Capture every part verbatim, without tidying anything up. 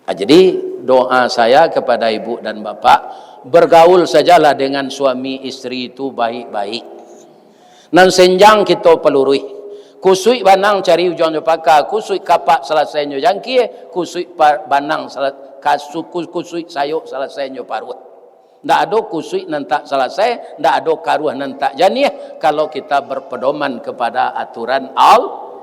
Ah, jadi, doa saya kepada ibu dan bapak, bergaul sajalah dengan suami isteri itu baik-baik. Nan senjang kito paluruih. Kusuik banang cari ujuang jo paka, kusuik kapak salasai nyo jangkie, kusuik pa-, banang sala-, kasu-, kus-, kusuik sayok salasai nyo paruah. Ndak ado kusuik nan tak salasai, ndak ado karuah nan tak janiah, kalau kita berpedoman kepada aturan Al-,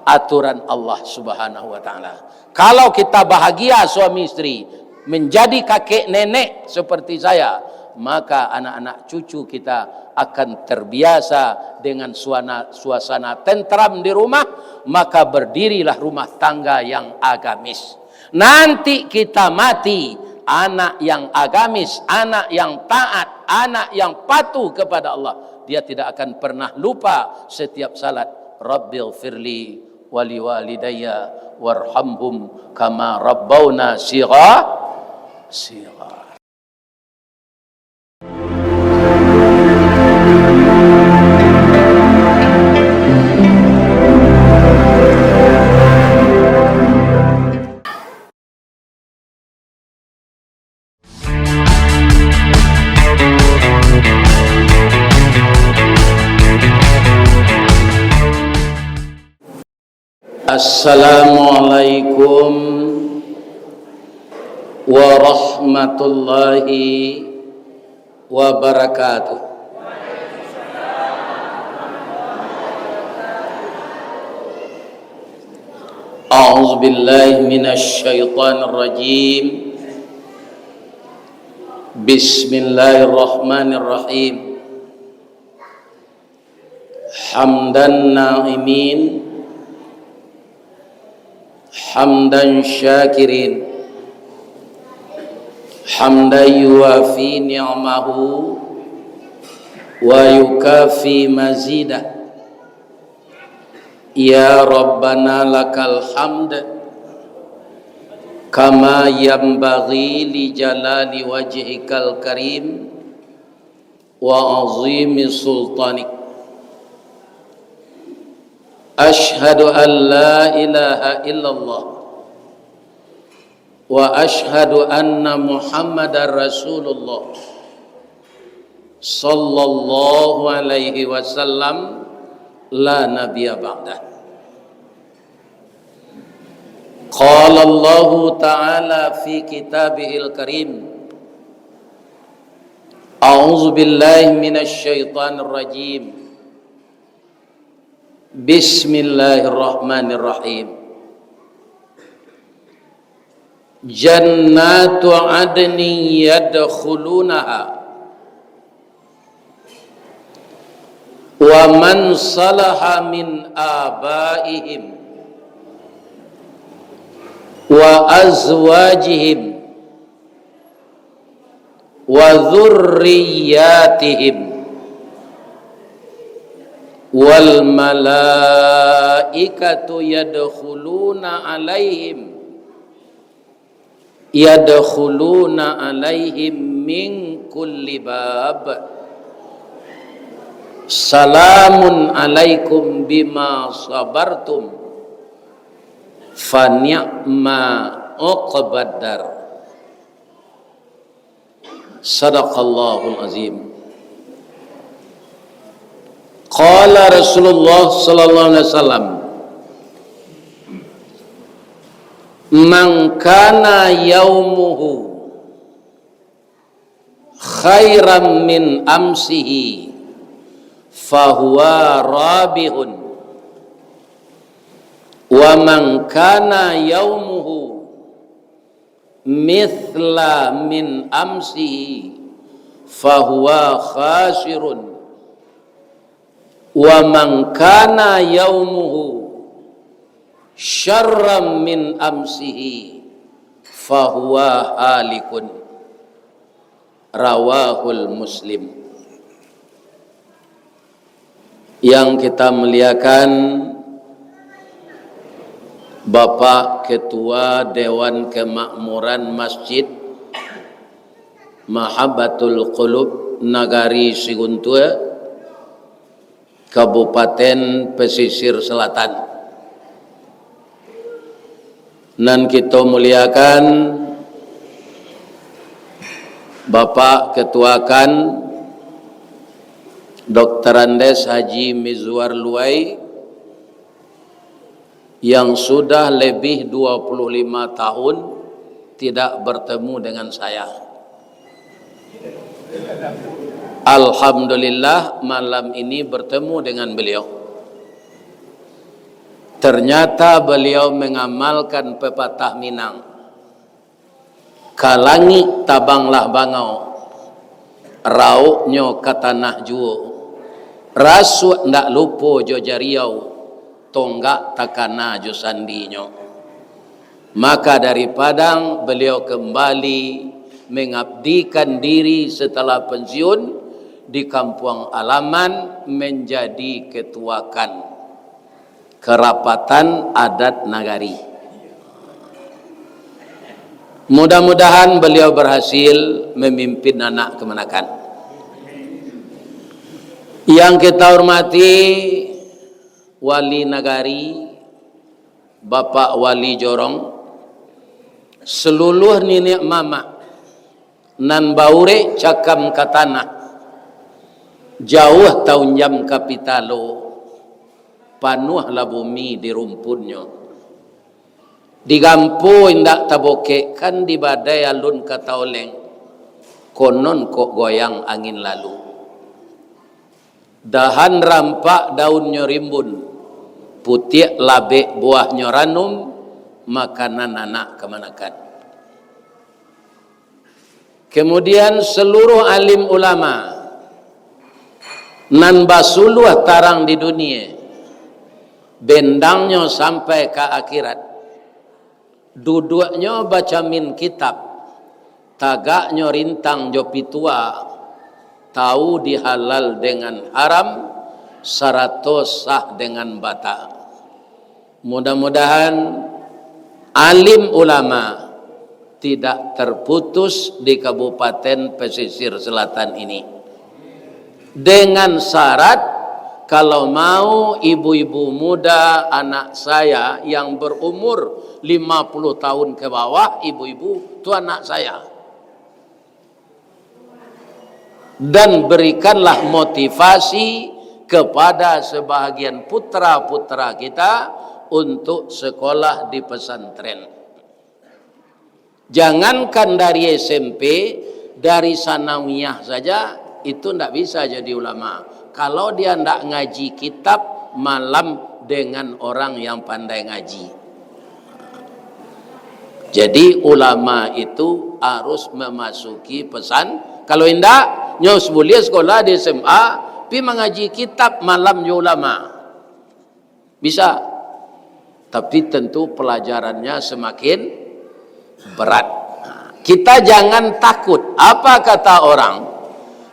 aturan Allah Subhanahu wa Ta'ala. Kalau kita bahagia suami isteri, menjadi kakek nenek seperti saya, maka anak-anak cucu kita akan terbiasa dengan suana-, suasana tentram di rumah, maka berdirilah rumah tangga yang agamis. Nanti kita mati, anak yang agamis, anak yang taat, anak yang patuh kepada Allah, dia tidak akan pernah lupa setiap salat, "Rabbighfirli waliwalidayya warhamhum kama rabbauna shigha-, shigha." Assalamualaikum warahmatullahi wabarakatuh. A'udzubillahi minasyaitonirrajim. Bismillahirrahmanirrahim. Hamdan na'imin, hamdan syakirin, hamdan yuwafi ni'amahu wa yukafi mazidah. Ya Rabbana lakal hamd, kama yanbaghi li jalali wajhikal karim, wa azimi sultanik. Asyhadu an la ilaha illallah, wa asyhadu anna Muhammadar Rasulullah, sallallahu alaihi wasallam, la nabiyya ba'dah. Qala Allahu ta'ala fi kitabihil karim, a'udzubillahi minasyaitonirrajim. Bismillahirrahmanirrahim. Jannatu adnin yadkhulunaha, wa man salaha min abaihim wa azwajihim wa dzurriyyatihim, wal malaikatu yadkhuluna alaihim, yadkhuluna alaihim min kulli bab. Salamun alaikum bima sabartum, fa ni'ma uqbad dar. Sadaqallahul azim. Qala Rasulullah sallallahu alaihi wasallam, "Man kana yaumuhu khairan min amsihi, fahuwa rabihun. Wa man kana yaumuhu mithla min amsihi, fahuwa khasirun. Wa man kana yaumuhu syarran min amsihi, fahuwa halikun." Rawahul Muslim. Yang kita muliakan Bapak Ketua Dewan Kemakmuran Masjid Mahabbatul Qulub Nagari Siguntua, Kabupaten Pesisir Selatan. Nan kito muliakan, Bapak Ketua KAN, Doktor Andes Haji Mizwar Luwai, yang sudah lebih dua puluh lima tahun tidak bertemu dengan saya. Alhamdulillah, malam ini bertemu dengan beliau. Ternyata beliau mengamalkan pepatah Minang, "Ka langik tabanglah bangau, rauknyo ka tanah juo, rasuak ndak lupo jo jariau, tonggak takana jo sandinyo." Maka dari Padang, beliau kembali mengabdikan diri setelah pensiun di kampuang alaman, menjadi ketua KAN, Kerapatan Adat Nagari. Mudah-mudahan beliau berhasil memimpin anak kamanakan. Yang kita hormati, Wali Nagari, Bapak Wali Jorong, seluruh niniak mamak nan baurek cakam ka tanah, jauah taunjam ka pitalo, panuahlah bumi di rumpunnyo. Digampo indak tabokekkan, dibadai alun ka taoleng, konon kok goyang angin lalu. Dahan rampak daunnyo rimbun, putiak labek buahnyo ranum, makanan anak kamanakan. Kemudian, seluruh alim ulama nan basuluah tarang di dunie, bendangnyo sampai ka akhirat. Duduaknyo bacamin kitab, tagaknyo rintang jo pitua, tahu di halal dengan haram, sarato sah dengan bata. Mudah-mudahan alim ulama tidak terputus di Kabupaten Pesisir Selatan ini. Dengan syarat, kalau mau ibu-ibu muda, anak saya yang berumur lima puluh tahun ke bawah, ibu-ibu, tu anak saya. Dan berikanlah motivasi kepada sebahagian putra-putra kita untuk sekolah di pesantren. Jangankan dari S M P, dari sanawiyah saja, itu ndak bisa jadi ulama. Kalau dia ndak ngaji kitab malam dengan orang yang pandai ngaji. Jadi, ulama itu harus memasuki pesan. Kalau indak, nyo buliah sekolah di S M A, pi mangaji kitab malam jo ulama. Bisa. Tapi tentu pelajarannya semakin berat. Kita jangan takut. Apa kata orang?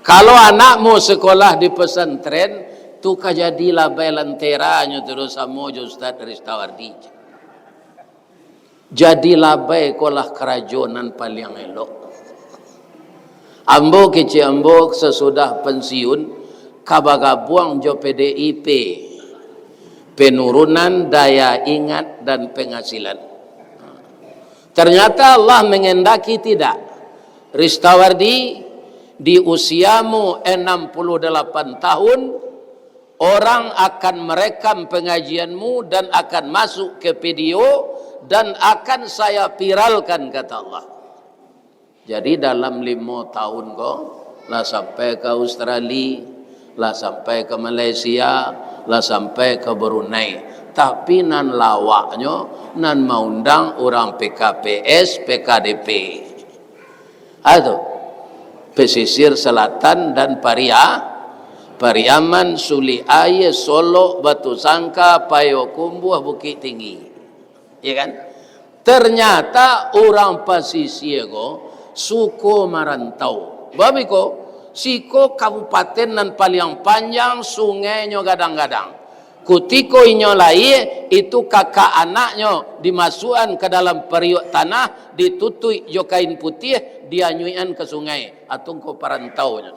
Kalau anakmu sekolah di pesantren, tu ka jadi labai lanteranyo tu samo jo Ustaz Ristawardi. Jadi labai ko lah karajo nan paliang elok. Ambo, kecek ambo, sasudah pensiun, ka bagabuang jo P D I P, penurunan daya ingat dan penghasilan. Ternyata Allah mengendaki tidak. Ristawardi, di usiamu enam puluh delapan tahun, orang akan merekam pengajianmu dan akan masuk ke video dan akan saya viralkan, kata Allah. Jadi, dalam limo tahun ko, lah sampai ka Australia, lah sampai ka Malaysia, lah sampai ka Brunei. Tapi nan lawaknyo, nan maundang urang P K P S, P K D P. Ado, Pesisir Selatan dan Paria-, Pariaman, Sulik Aia, Solok, Batu Sangka, Payokumbuah, Bukittinggi. Ya kan? Ternyata urang pasisia ko suko marantau. Bab iko, siko kabupaten nan paliang panjang, sungainyo gadang-gadang. Kutiko inyo lahia, itu kakak anaknyo dimasuakan ka dalam pariuak tanah, ditutuik jo kain putiah, dianyuikan ka sungai. Atungko parantaunyo.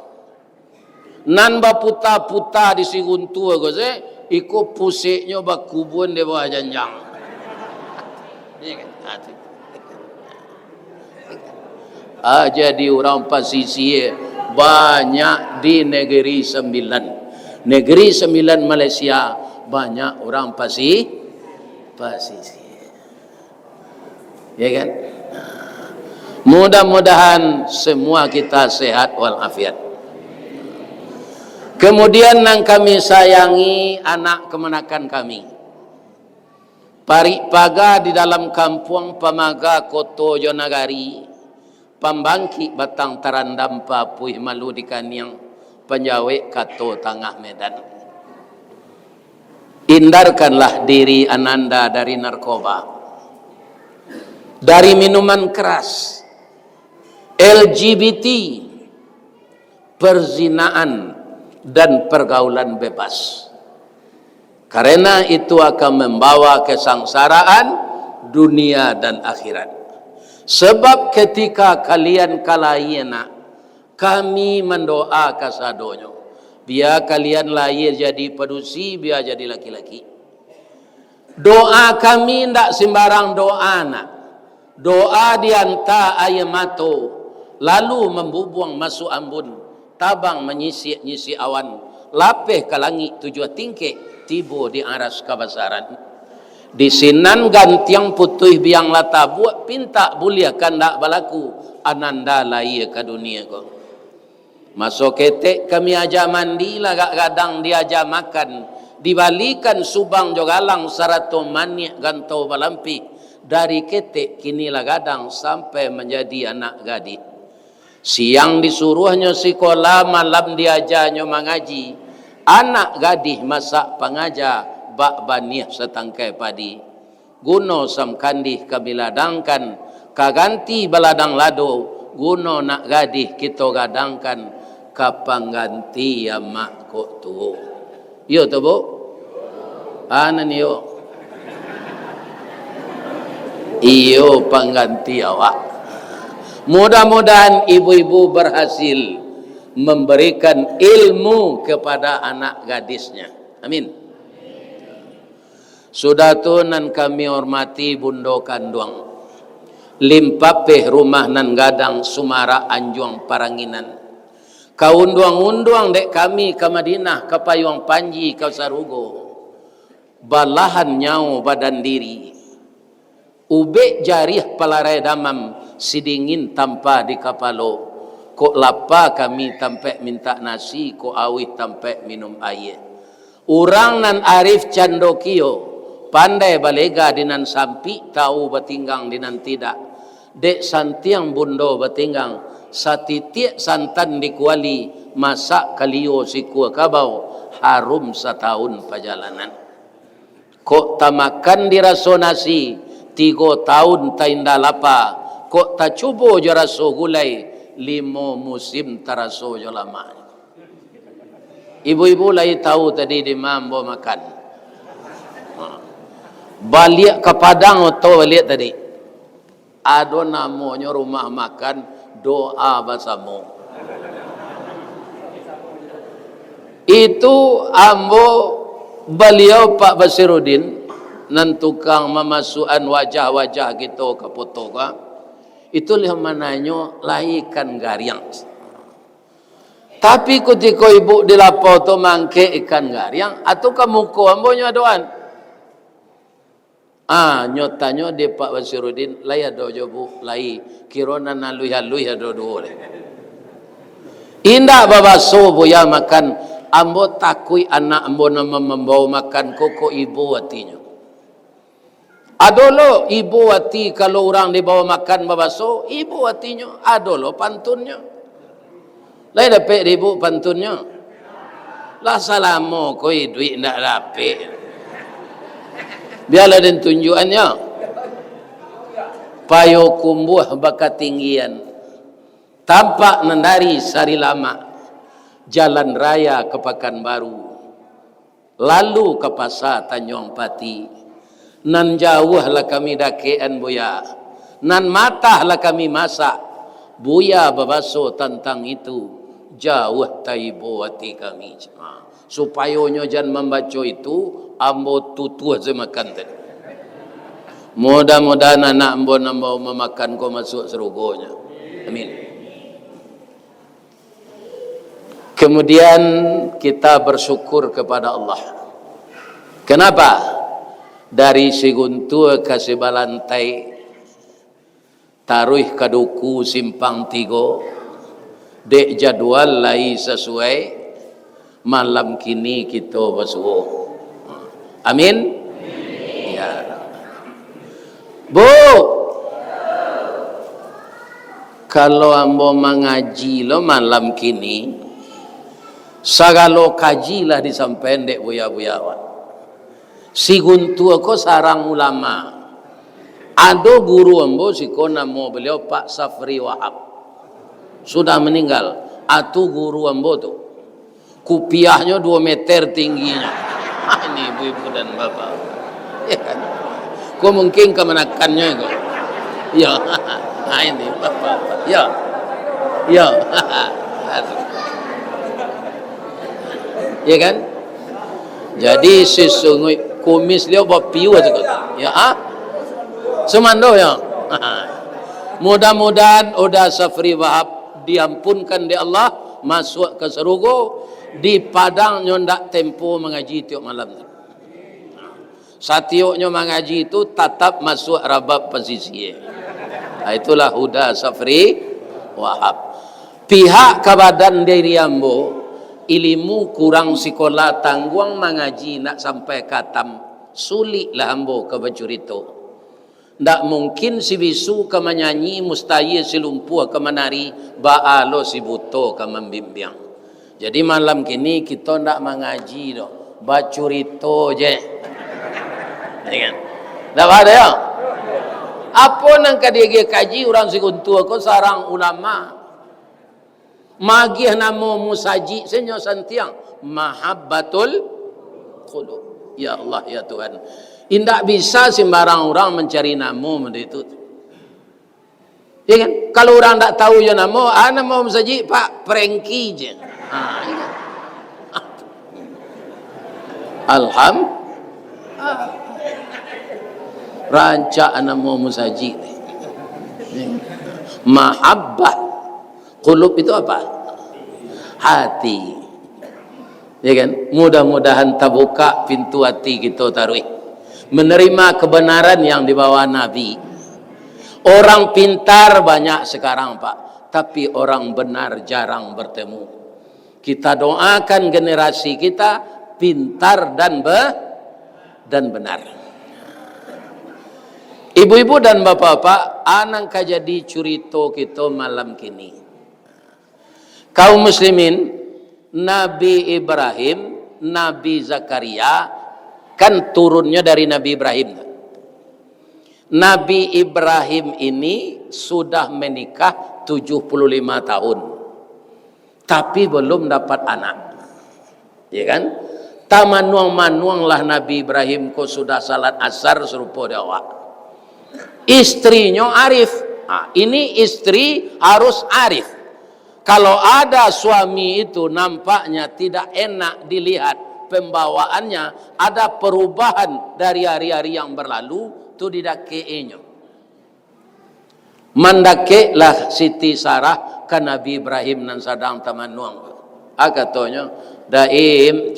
Nan baputa-puta di Siguntua ko se, iko puseknyo bakubun di bawah janjang. Ya kan? Ah, tu. Ah, jadi urang pasisia banyak di Negeri Sembilan. Negeri Sembilan Malaysia banyak urang pasi-, pasisia. Ya kan? Mudah-mudahan semua kita sehat walafiat. Kemudian, nan kami sayangi, anak kamanakan kami. Parik paga di dalam kampuang, pamaga koto jo nagari, pambangkik batang tarandam, papuih malu di kaniang, panjawek kato tangah medan. Indarkanlah diri ananda dari narkoba, dari minuman keras, L G B T, perzinaan, dan pergaulan bebas. Karena itu akan membawa kesangsaraan dunia dan akhirat. Sebab ketika kalian ka lahia nak, kami mandoa kasadonyo, bia kalian lahia jadi padusi, bia jadi laki-laki. Doa kami ndak simbarang doa nak. Doa dianta aia mato, lalu mambubuang masuak ambun, tabang manyisik-nyisik awan, lapeh ka langik tujuah tingkek, tibo di aras kabasaran. Di sinan gantiang putuih biang lah tabuak, pintak buliah kandak balaku, ananda lahia ka dunia ko. Maso ketek kami aja mandi, lagak gadang diaja makan, dibalikan subang jo galang sarato maniak gantau balampih, dari ketek kini lah gadang sampai manjadi anak gadih. Siang disuruahnyo sikola, malam diajanyo mangaji, anak gadih masak pangaja, bak baniah satangkai padi. Guno samkandih kami ladangkan, ka ganti baladang lado, guno nak gadih kito gadangkan, ka pangganti amak kok tuo. Iyo tu, Bu? Anan iyo. Iyo pangganti awak. Mudah-mudahan ibu-ibu berhasil memberikan ilmu kepada anak gadisnya. Amin. Sudah tu, nan kami hormati Bundo Kanduang, limpapeh rumah nan gadang, sumarak anjuang paranginan, ka unduang-unduang dek kami ka Madinah, ka payuang panji ka sarugo, balahan nyawo badan diri, ubek jariah palarai damam, sidingin tampa di kapalo, kok lapa kami tampek mintak nasi, kok auih tampek minum aia. Urang nan arif cando kio, pandai balega di nan sampik, tau batinggang di nan tidak. Dek santiang bundo batinggang, satitiak santan di kuali, masak kalio sikua kabau, harum satahun pajalanan. Kok tamakan di raso nasi, tigo taun tainda lapa, kok tacubo jo raso gulai, limo musim taraso jo lamaknyo. Ibu-ibu lai tau tadi di ma ambo makan. Ha. Baliak ka Padang oto baliak tadi. Ado namonyo rumah makan Doa Basamo. Itu ambo, baliau Pak Basiruddin, nan tukang mamasuakan wajah-wajah kito ka foto ka, itu lah mananyo lai ikan gariang. Tapi kutiko ibu di lapau tu maangkek ikan gariang, atu ka muko ambo nyo adoan. Ah, nyo tanyo dek Pak Basiruddin, "Lai ado jo, Bu?" "Lai, kiro nan aluih-aluih ado duo lai." "Indak babaso, Buya, makan. Ambo takuik anak ambo nan mambao makan ko, kok ibo atinyo." Ado lo ibo ati, kalau urang dibao makan babaso, ibo atinyo, ado lo pantunnyo. Lai dapek dek ibu pantunnyo? Lah salamo ko iduik ndak dapek. Bialah den tunjuakannyo. Payokumbuah bakatinggian, tampak nan dari Sarilamak, jalan raya ka Pakanbaru. Lalu ka pasa Tanjuang Pati. Nan jauah lah kami dakekan, Buya. Nan matah lah kami masak. Buya babaso tantang itu, jauah taibo ati kami. Ha, supayo nyo jan mambaco itu, ambo tutuah se makan tadi. Mudah-mudahan anak ambo nan baru mamakan ko masuak sarugonyo. Amin. Kemudian kita bersyukur kepada Allah. Kenapa? Dari Siguntua ka Sibalantai, taruih ka Duku Simpang Tigo, dek jadual lai sasuai, malam kini kito basuo. Amin. Ya. Bu, kalau ambo mangaji lo malam kini, sagalo kaji lah disampaian dek buya-buya awak. Siguntua ko sarang ulama. Ado guru ambo siko, namo baliau Pak Safri Wahab. Sudah meninggal. Atu guru ambo tu. Kupiahnyo duo meter tingginyo. Ini ibu-ibu dan bapak. Ya kan? Ko mungkin kamanakannyo ko. Ya. Nah, ini bapak. Ya. Ya. Ya kan? Jadi sisungguh kumis dia bapiu aja kok. Ya, ah? Sumando ya. Mudah-mudahan Uda Safri Wahab diampunkan dek Allah, masuk ka sarugo, di Padang nyo ndak tempo mangaji tiok malam tu. Satioknyo mangaji tu tatap masuak rabab pasisia. Ah, itulah Uda Safri Wahab. Pihak ka badan diri ambo, ilimu kurang, sikola tangguang, mangaji ndak sampai katam, suliklah ambo ka bacurito. Ndak mungkin si bisu ka manyanyi, mustahil si lumpuah ka manari, baa lo si buto ka mambimbiang. Jadi malam kini kito ndak mangaji doh, bacurito je. Ya kan? Ndak bada yo? Apo nan ka diagiah kaji urang Siguntua ko sarang ulama? Magiah namo musajik se nyo santiang, Mahabbatul Qulub. Ya Allah, ya Tuhan. Indak bisa sembarang urang mancari namo model itu. Ya kan? Kalau urang ndak tahu jo namo, ah, namo musajik, Pak, Prengki je. Ah, iya. Alham-, rancak namo musajik ni. Mahabbah. Qulub itu apa? Hati. Ya kan? Mudah-mudahan tabuka pintu hati kito taruih. Menerima kebenaran yang dibawa Nabi. Orang pintar banyak sekarang, Pak. Tapi orang benar jarang bertemu. Kita doakan generasi kita pintar dan be-, dan benar. Ibu-ibu dan bapak-bapak, a nan ka jadi curito kito malam kini. Kaum muslimin, Nabi Ibrahim, Nabi Zakaria, kan turunnyo dari Nabi Ibrahim. Nabi Ibrahim ini sudah menikah tujuh puluh lima tahun, tapi belum dapat anak. Ya kan? Tamanuang-manuanglah Nabi Ibrahim ko sudah salat asar sarupo di awak. Istrinyo arif. Ha, ini istri harus arif. Kalau ada suami itu nampaknya tidak enak dilihat pembawaannya, ada perubahan dari hari-hari yang berlalu, tu didakek-inyo. Mandakeklah Siti Sarah ka Nabi Ibrahim nan sadang tamanuang. A katonyo, "Daim,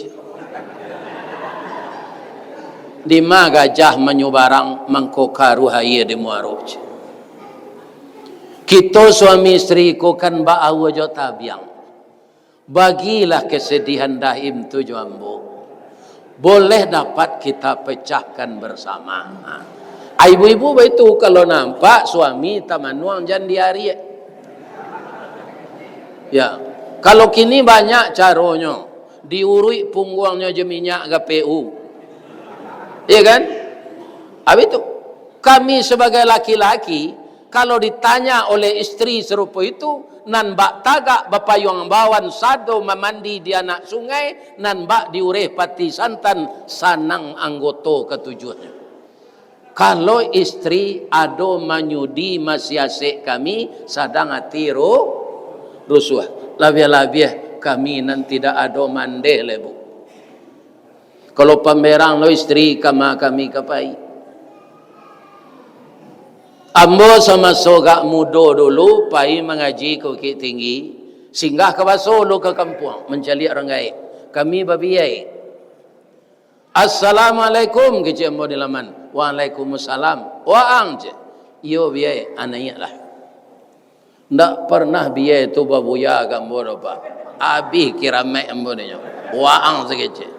dima gajah manyubarang, mangko karuah aia di muaro." Kito suami istri ko kan baaua jo tabiang. Bagilah kesedihan Daim tu jo ambo. Boleh dapat kita pecahkan bersama. Ha. Ibu-ibu baitu, kalau nampak suami tamanuang, jan diariak. Ya. Kalau kini banyak caronyo, diuruik pungguangnyo jo minyak G P U. Iya kan? Habis tu, kami sebagai laki-laki, kalau ditanya oleh isteri serupo itu, nan bak tagak bapayuang bawan sado mamandi di anak sungai, nan bak diureh pati santan, sanang anggoto katujuahnyo. Kalau isteri ado manyudi masiasek kami, sadang ati ru-, rusuah. Labiah-labiah kami nan tidak ado mandeh lai, Bu. Kalau pamberang lo isteri, kama kami ka pai. Ambo samaso gak mudo dulu, pai mangaji ka Bukik Tinggi, singgah ka Baso lu ka kampuang, mancaliak urang gaek. Kami babiai. "Assalamualaikum," kecek ambo di laman. "Waalaikumsalam." "Waang," cek. "Iyo, biai, a naiaklah." Ndak parnah biai tu babuya ka ambo doh, Pak. Abih kiramaik ambo ninyo. Waang sakecek.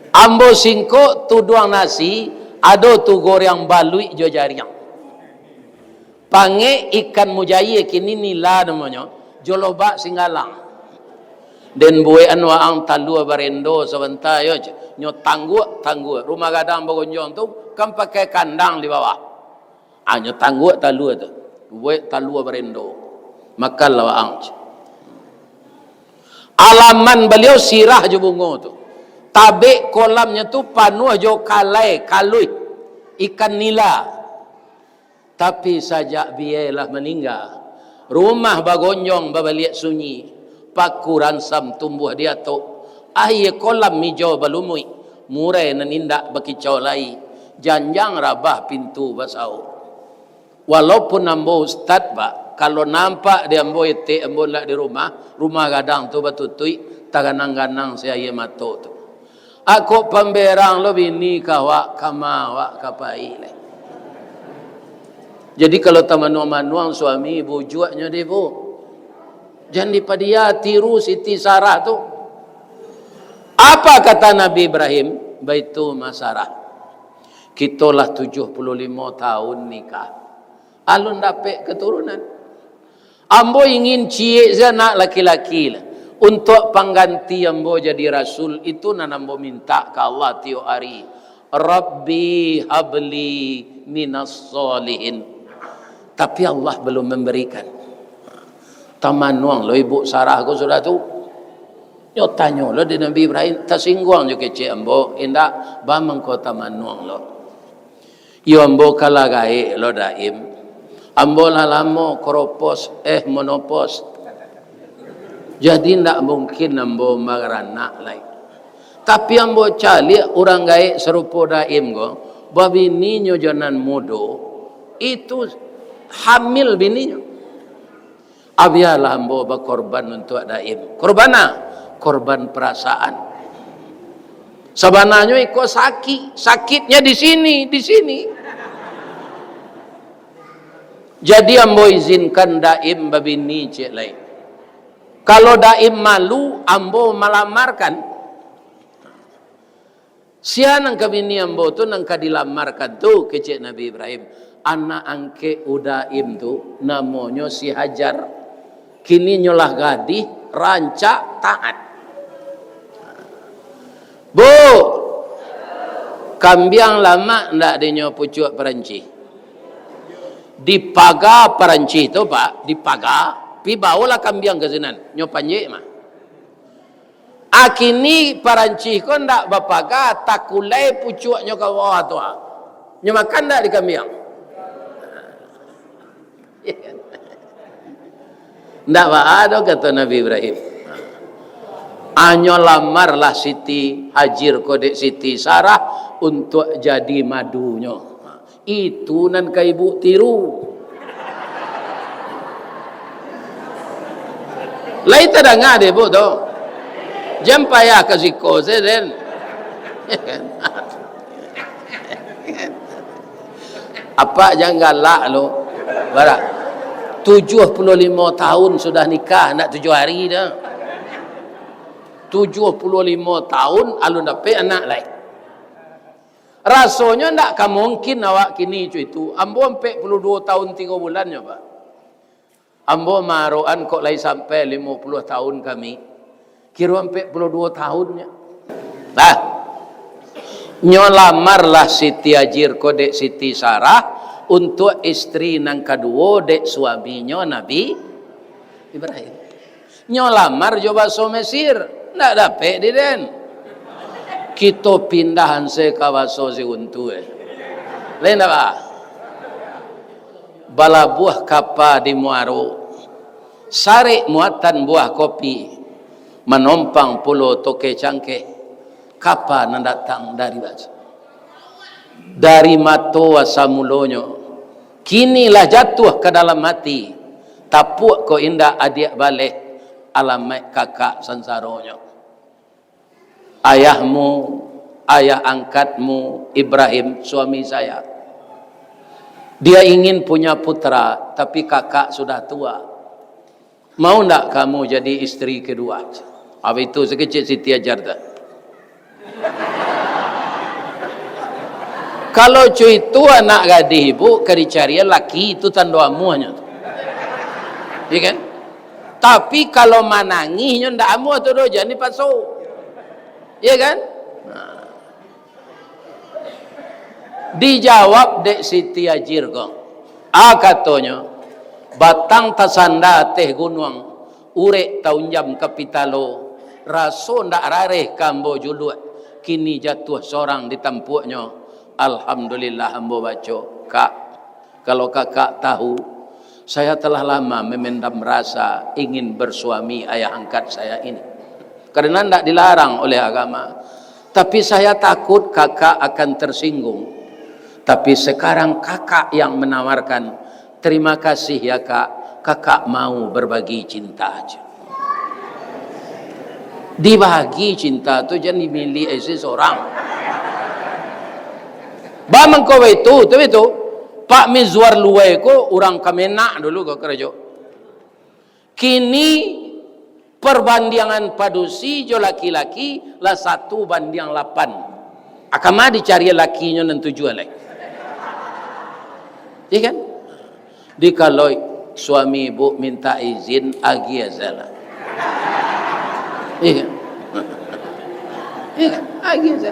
Ambo singkok tuduang nasi, ado tu goreang baluik jo jariang. Pangek ikan mujair, kini nila namonyo, jo lobak singgalang. Den buekan waang talua barendo sabanta yo, cek. Nyo tangguak-tangguak. Rumah gadang bagonjong tu kan pakai kandang di bawah. Ah, nyo tangguak talua tu. Buek talua barendo. Makanlah waang, cek. Alaman baliau sirah jo bungo tu. Tabek kolamnyo tu panuah jo kalai, kaluih, ikan nila. Tapi sajak biai lah maningga, rumah bagonjong babaliak sunyi, paku ransam tumbuah di atok, aia kolam ijau balumuik, murai nan indak bakicau lai, janjang rabah pintu basaok. Walaupun ambo ustad, Pak, kalau nampak di ambo etek ambo indak di rumah, rumah gadang tu batutuik, taganang-ganang si aia mato tu. Ako pamberang lo bini ka awak, kama awak ka pai lai. Jadi kalau tamanuang-manuang suami, bujuaknyo deh, Bu. Jan dipadia, tiru Siti Sarah tu. Apa kata Nabi Ibrahim? Baitu ma Sarah. Kito lah tujuah puluah limo taun nikah. Alun dapek keturunan. Ambo ingin ciek se anak laki-laki lah. Untuak pangganti ambo jadi rasul, itu nan ambo mintak ka Allah tiok ari. "Rabbi habli minas sholihin." Tapi Allah belum memberikan. Tamanuang lo ibu Sarah ko sudah tu. Nyo tanyo lo di Nabi Ibrahim, tasingguang jo kecek ambo, indak, ba mangko tamanuang lo. Iyo, ambo ka lah gaek lo, Daim. Ambo lah lamo koropos, eh, monopos. Jadi, ndak mungkin ambo baranak lai. Tapi, ambo caliak urang gaek sarupo Daim ko, babininyo jo nan mudo, itu hamil bininyo. Abialah ambo bakorban untuak Daim. Korban a? Korban perasaan. Sabananyo iko sakik, sakiknyo di sini, di sini. Jadi ambo izinkan Daim babini ciek lai. Kalau Daim malu, ambo malamarkan. Sia nan ka bini ambo tu, nan ka dilamarkan tu, kecek Nabi Ibrahim. Anak angkek Udaim tu, namonyo si Hajar. Kini nyo lah gadih, rancak, taat. Bu, kambiang lamak ndak dinyo pucuak parancih? Dipaga parancih tu, Pak, dipaga, pi baolah kambiang ka sinan, nyo panjek mah. Akini parancih ko ndak bapaga, takulai pucuaknyo ka bawah tu, ah. Nyo makan ndak di kambiang? Ndak baa doh, kato Nabi Ibrahim. Anyo lamarlah Siti Hajir ko dek Siti Sarah untuak jadi madunyo. Itu nan ka ibu tiru. Lai tadanga dek ibu tu? Jan payah ka siko se den. Apak jan galak lo. Bara? Tujuah puluah limo taun sudah nikah, ndak tujuah ari doh. Tujuah puluah limo taun alun dapek anak lai. Rasonyo ndak ka mungkin awak kini co itu. Ambo ampek puluah duo taun tigo bulan nyo, Pak. Ambo maarokan kok lai sampai limo puluah taun kami. Kiro ampek puluah duo taun nyo. Nah, nyo lamarlah Siti Hajir ko dek Siti Sarah untuak istri nan kaduo dek suaminyo Nabi Ibrahim. Nyo lamar jo baso Mesir, ndak dapek di den. Kito pindah anse ka baso si Guntu, eh. Lain ndak, Pak? Balabuah kapa di Muaro, sarek muatan buah kopi, manompang pulo toke cangkeh, kapa nan datang dari Baso. Dari mato asa mulonyo, kini lah jatuah ka dalam ati. Tapuak ko indak adiak baleh, alamaik kakak sansaronyo. Ayahmu, ayah angkatmu, Ibrahim, suami saya. Dia ingin punya putra, tapi kakak sudah tua. Mau ndak kamu jadi isteri kedua? Apa itu sakecek Siti Hajar tu? Kalau cuy tu anak gadih ibu, ka dicarian laki, itu tando amuahnyo tu. Ya kan? Tapi kalau manangihnyo ndak amuah tu doh, jan dipakso. Ya kan? Nah. Dijawab dek Siti Hajir ko. A katonyo, batang tasanda ateh gunuang, urek taunjam ka pitalo, raso ndak rareh ka ambo juluak, kini jatuah sorang di tampuaknyo. Alhamdulillah ambo baco, Kak, kalau kakak tahu, saya telah lama memendam rasa ingin bersuami ayah angkat saya ini. Karena ndak dilarang oleh agama. Tapi saya takut kakak akan tersinggung. Tapi sekarang kakak yang menawarkan. Terima kasih ya kak, kakak mau berbagi cinta aja. Dibagi cinta tu jan dimiliki isi sorang. Ba mangko baitu, tu baitu. Pak Mizwar Luwai ko urang Kamenag dulu ko karajo. Kini, perbandiangan padusi jo laki-laki lah satu bandiang lapan. Akama dicari lakinyo nan tujuah lai. Iya kan? Di kalau suami ibu minta izin, agi aja lah. Iya kan? Iya kan? Agi aja.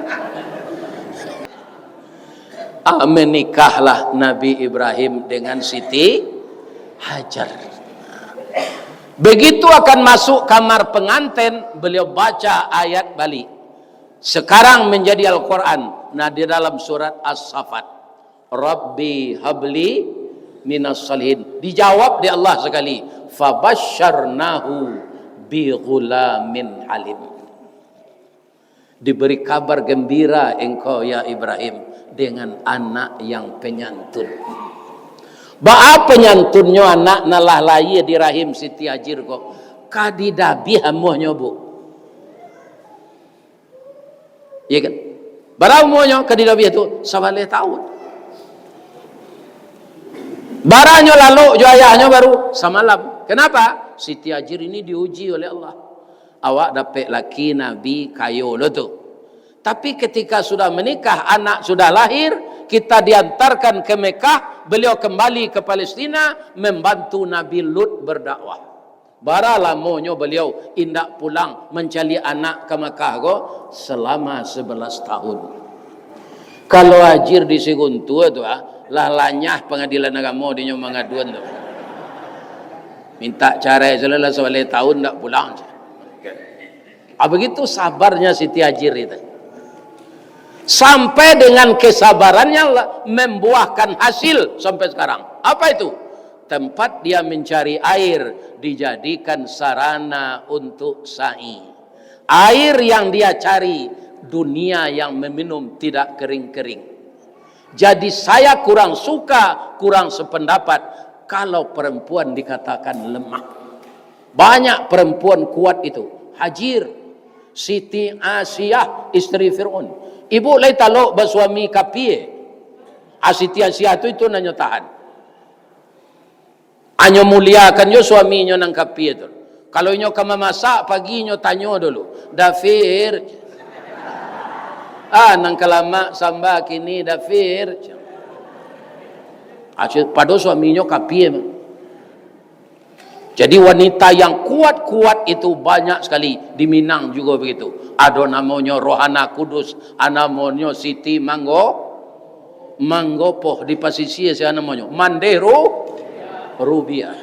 Ah, menikahlah Nabi Ibrahim dengan Siti Hajar. Begitu akan masuk kamar pengantin, beliau baca ayat balik. Sekarang menjadi Al-Quran. Nah, di dalam surat As-Saffat. "Rabbi habli minas salihin." Dijawab dek Allah sekali. "Fabasyarnahu bi ghulamin halim." Diberi kabar gembira engkau, ya Ibrahim, dengan anak yang penyantun. Baa penyantunnyo anak nan lah lahia di rahim Siti Hajir ko? Ka didabiah amuahnyo, Bu. Iya kan? Bara umuanyo ka didabiah tu? Sabaleh tahun. Baranyo lalok jo ayahnyo baru? Samalam. Kenapa? Siti Hajir ini diuji oleh Allah. Awak dapek laki nabi kayo lo tu. Tapi ketika sudah menikah, anak sudah lahir, kita diantarkan ke Mekah, beliau kembali ke Palestina, membantu Nabi Lut berdakwah. Bara lamonyo baliau indak pulang mancaliak anak ka Makkah ko? Salamo sabaleh tahun. Kalau Hajir di Siguntua tu, ah, lah lanyah pangadilan agamo dinyo mangaduan tu. Minta carai, sudah lah sabaleh tahun ndak pulang. Ah, begitu sabarnya Siti Hajir itu. Sampai dengan kesabarannya lah membuahkan hasil sampai sekarang. Apa itu? Tempat dia mencari air dijadikan sarana untuk sa'i. Air yang dia cari, dunia yang meminum tidak kering-kering. Jadi saya kurang suka, kurang sependapat kalau perempuan dikatakan lemah. Banyak perempuan kuat itu. Hajir, Siti Asiah, isteri Fir'aun. Ibu lai talok basuami kapie. Ah, Siti Asiah tu itu nan nyo tahan. Anyo muliakan jo suaminyo nan kapie tu. Kalau inyo ka mamasak, pagi inyo tanyo dulu, "Dafir, ah, nan ka lamak samba kini, Dafir." Ah, si-, pado suaminyo kapie. Jadi, wanita yang kuat-kuat itu banyak sekali. Di Minang juga begitu. Ado namonyo Rohana Kudus, ado namonyo Siti Manggo, Manggopoh di pasisia, sia namonyo? Mandeh Ru-, Rubiah.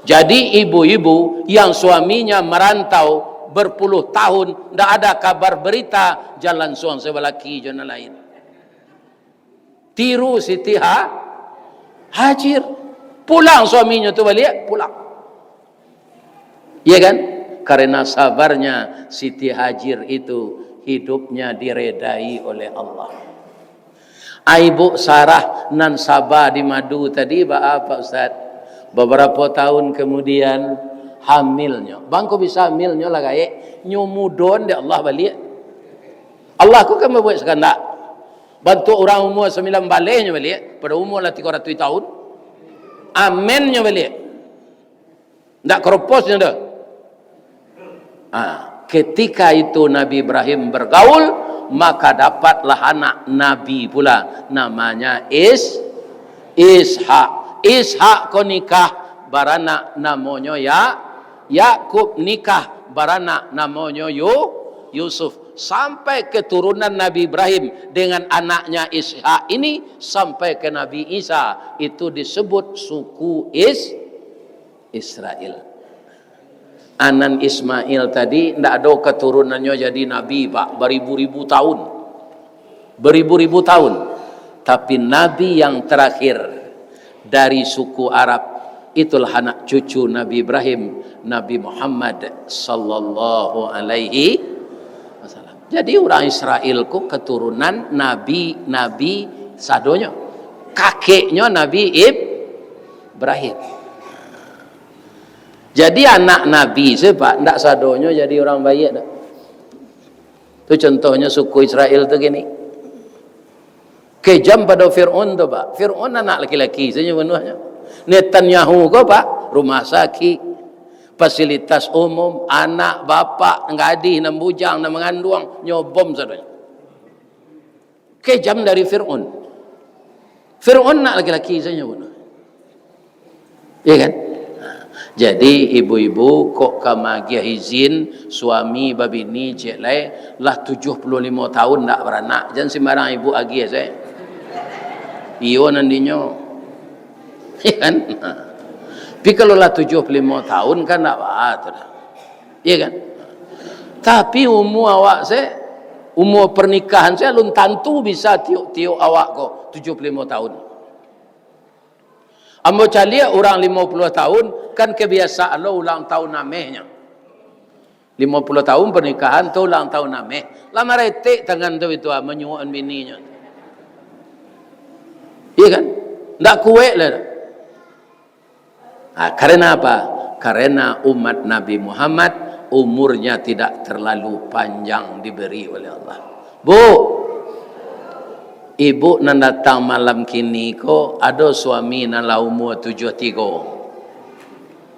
Jadi, ibu-ibu yang suaminya merantau berpuluh tahun, ndak ada kabar berita, jalan suang sabalaki jo nan lain. Tiru Siti Ha-, Hajir. Pulang suaminyo tu baliak, pulang. Iya kan? Karena sabarnya Siti Hajir itu, hidupnya diredai oleh Allah. Ai, Ibuk Sarah nan Saba di Madu tadi, baa, Pak Ustaz? Babarapo taun kamudian, hamilnyo. Bangko bisa hamilnyo lah gaek, nyo mudon dek Allah baliak. Allah ko kan babuek sakandak. Bantuak urang umua sambilan baleh nyo baliak, pado umua lah tigo ratuih taun. Amennyo baliak. Ndak koropos nyo doh. Ah, ketika itu Nabi Ibrahim bergaul, maka dapatlah anak Nabi pula, namanya Is-, Ishak. Ishak ko nikah baranak namonyo Ya-, Yakub nikah baranak namonyo Yu-, Yusuf. Sampai keturunan Nabi Ibrahim dengan anaknya Ishak ini sampai ke Nabi Isa, itu disebut suku Is-, Israel. Anan Ismail tadi ndak ado katurunannyo jadi nabi, Pak, baribu-ribu taun. Baribu-ribu taun. Tapi nabi yang terakhir dari suku Arab, itulah anak cucu Nabi Ibrahim, Nabi Muhammad sallallahu alaihi wasallam. Jadi urang Israel ko katurunan nabi-nabi sadonyo. Kakeknyo Nabi Ib-, Ibrahim. Jadi anak nabi se, Pak, ndak sadonyo jadi urang baiak dak. Tu contohnyo suku Israel tu kini. Kejam pado Fir'aun tu, Pak. Fir'aun anak laki-laki sajo bunuahnyo. Netanyahu ko, Pak, rumah sakik, fasilitas umum, anak, bapak, gadih, nan bujang, nan manganduang, nyo bom sadonyo. Kejam dari Fir'aun. Fir'aun anak laki-laki sajo bunuah. Iya kan? Nah, jadi ibu-ibu kok ka magiah izin, suami babini ciek lai, lah tujuah puluah limo taun ndak baranak, jan sembarang ibu agiah sae. Iyo nandinyo. Iya kan? Nah. Tapi kalau lah tujuah puluah limo taun kan ndak baa tu dah. Iya kan? Tapi umua awak se, umua pernikahan se alun tantu bisa tiok-tiok awak ko tujuah puluah limo taun. Ambo caliak urang limo puluah taun, kan kabiasaan lo ulang taun amehnyo. Limo puluah taun pernikahan tu ulang taun ameh. Lah maretek tangan tu itu, ah, manyuokan bininyo. Iya kan? Ndak kuek lah. Ah, karena apa? Karena umat Nabi Muhammad umurnya tidak terlalu panjang diberi oleh Allah. Bu, ibu nan datang malam kini ko ado suami nan lah umur tujuah tigo.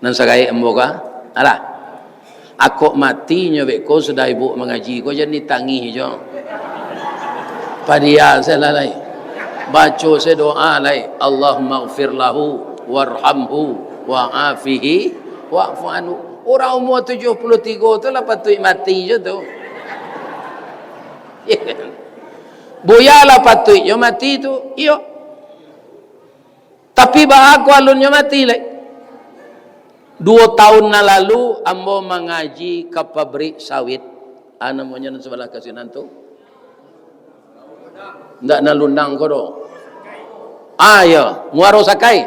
Nan sagaek ambo ka? Alah. Akok mati nyo beko sudah ibu mangaji ko, jan ditangih jo. Padia salah lai. Baco se doa lai. Allahummaghfir lahu warhamhu wa'afihi wa'fu anhu. Urang umur tujuah puluah tigo tu lah patuik mati jo tu. Buya lah patuik jo mati tu. Iyo. Tapi baa ko alunnyo mati lai? Duo taun nan lalu, ambo mangaji ka pabrik sawit. Ah, namonyo nan sabalah ka sinan tu? Ndak nan Lunang ko doh. Ah, iyo, Muaro Sakai.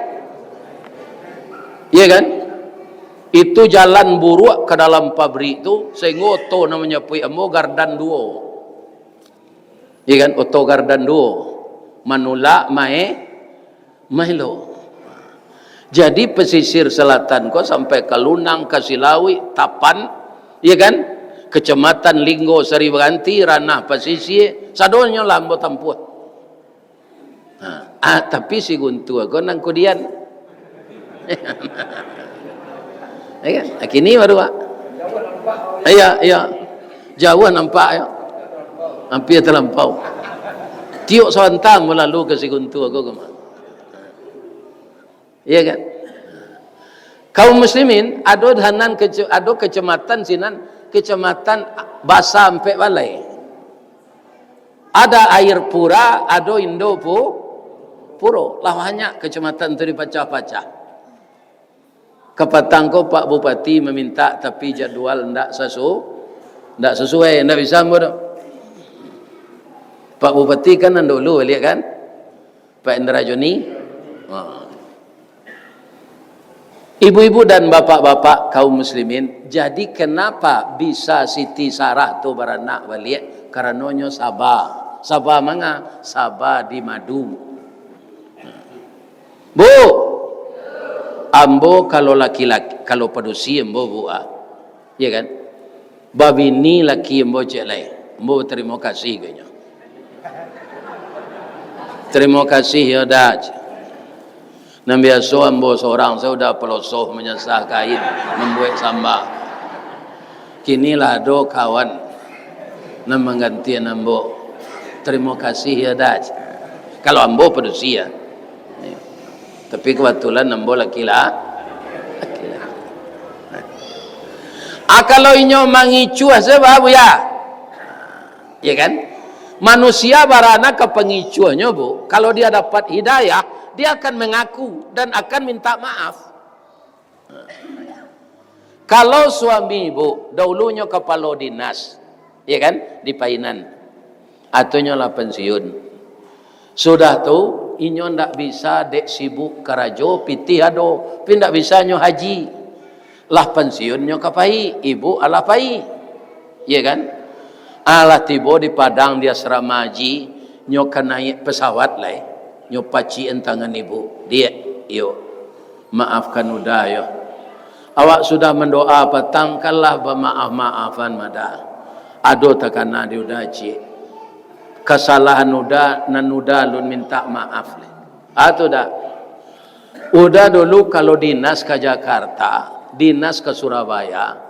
Iya kan? Itu jalan buruak ka dalam pabrik tu, sahinggo oto nan manyapuik ambo gardan duo. Iya kan? Oto gardan duo. Manulak, mae-, maelo. Jadi, pesisir selatan ko sampai ka Lunang, ka Silawik, Tapan, iya kan? Kecamatan Linggo Sari Baganti, ranah pasisia, sadonyo lah ambo tampuah. Ha, ah, tapi si Guntur ko nan kudian. Iya kan? Ah, kini baru, Pak. Iya, iya. Jauah nampak, ya. Hampir talampau. Tiok sabanta malalu ka si Guntur ko, ko mah. Iya kan? Kaum muslimin, ado danan kece-, ado kecamatan sinan, kecamatan Basa Ampek Balai. Ada Air Pura, ado Indo Pu-, Puro. Lah banyak kecamatan tu dipacah-pacah. Kapatang ko Pak Bupati maminta, tapi jadwal ndak sasu-, ndak sasuai, ndak bisa ambo tu. Pak Bupati kan nan dulu baliak kan? Pak Indra Joni. Ha. Ibu-ibu dan bapak-bapak kaum muslimin, jadi kenapa bisa Siti Sarah tu baranak baliak? Karanonyo saba. Saba manga, saba di madu. Bu, ambo kalau laki-laki, kalau padusi ambo, Bu, ah. Ya kan? Babini laki ambo ciek lai. Ambo tarimo kasih ka inyo. Tarimo kasih yo dak, ciek. Nan biaso ambo sorang sajo udah palosoh manyasah kain, mambuek samba. Kini lah ado kawan nan manggantian ambo. Tarimo kasih yo dak. Kalau ambo padusi ya. Tapi kabatulan ambo laki la-, laki-laki. Ah, kalau inyo mangicuah sajo, Bu, ya. Ya kan? Manusia barana ka pangicuahnyo, Bu, kalau dia dapat hidayah, dia akan mengaku dan akan minta maaf. Kalau suami, Bu, dahulunyo kapalo dinas, ya kan, di Painan, atau nyo lah pensiun. Sudah tu, inyo ndak bisa, dek sibuk karajo, pitih ado, tapi ndak bisa nyo haji. Lah pensiun nyo ka pai, ibu alah pai. Iya kan? Alah tibo di Padang, di asrama haji, nyo ka naiak pesawat lai. Nyo pacikan tangan ibu. "Diak, iyo. Maafkan Uda, yo. Awak sudah mandoa patang, kan lah bamaaf-maafan, mada. Ado takana di Uda, ciek. Kasalahan Uda, nan Uda alun mintak maaf lai." Ah, tu dak. Uda dulu kalau dinas ka Jakarta, dinas ka Surabaya,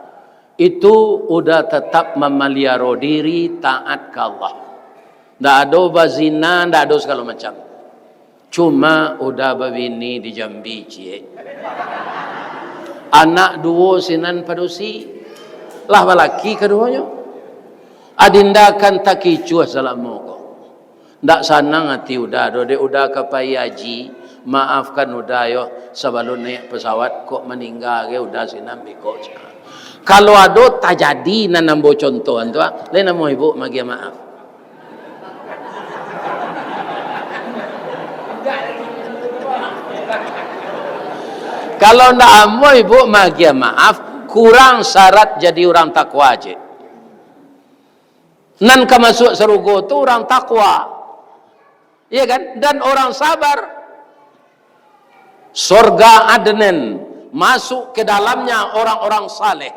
itu Uda tatap mamaliaro diri taat ka Allah. Ndak ado bazina, ndak ado sagalo macam. Cuma Uda babini di Jambi, ciek. Anak duo sinan padusi. Lah balaki kaduonyo. Adinda kan takicuah salamo ko. Ndak sanang ati Uda do, dek Uda ka pai haji, maafkan Uda yo, sabalun naiak pesawat kok maningga ge Uda sinan biko, cah. Kalau ado tajadi nan ambo contohan tu, ah, lai namo ibu magiah maaf. Kalau ndak ambo ibu magiah maaf, kurang syarat jadi urang takwa, ciek. Nan ka masuak sarugo tu urang takwa. Iya kan? Dan orang sabar. Sorga Adnan, masuk ke dalamnya orang-orang saleh.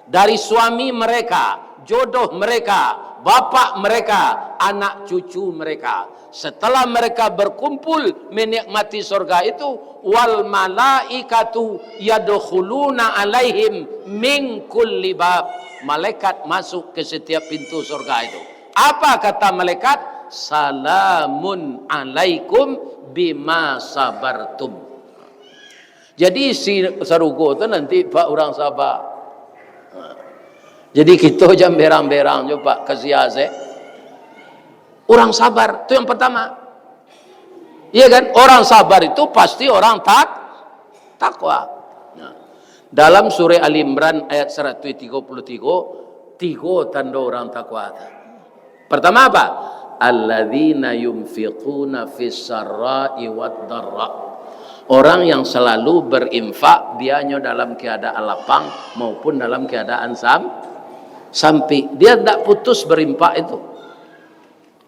Dari suami mereka, jodoh mereka, bapak mereka, anak cucu mereka. Setelah mereka berkumpul menikmati sorga itu, "Wal malaikatu yadkhuluna alaihim min kulli bab." Malaikat masuk ke setiap pintu sorga itu. Apa kata malaikat? "Salamun alaikum bima sabartum." Jadi isi sarugo tu nanti, Pak, urang sabar. Jadi kito jan berang-berang jo, Pak, ka sia se. Urang sabar, tu yang pertama. Iya kan? Orang sabar itu pasti orang tak-, takwa. Nah, dalam surah Ali Imran ayat seratus tiga puluh tiga, tiga tando orang takwa tu. Pertama apa? "Alladzina yunfiquna fis sarra'i wad dharra." Orang yang selalu berinfak, bianyo dalam keadaan lapang maupun dalam keadaan sam-, sampik. Dia tidak putus berinfak itu.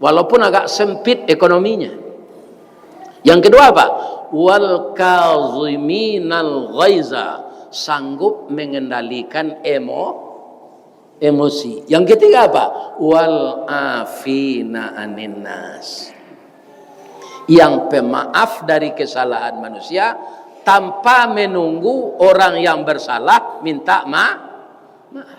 Walaupun agak sempit ekonominya. Yang kedua apa? "Wal kaziminal ghaiza", sanggup mengendalikan emo-, emosi. Yang ketiga apa? "Wal afina anin nas", yang pemaaf dari kesalahan manusia tanpa menunggu orang yang bersalah minta ma-, maaf.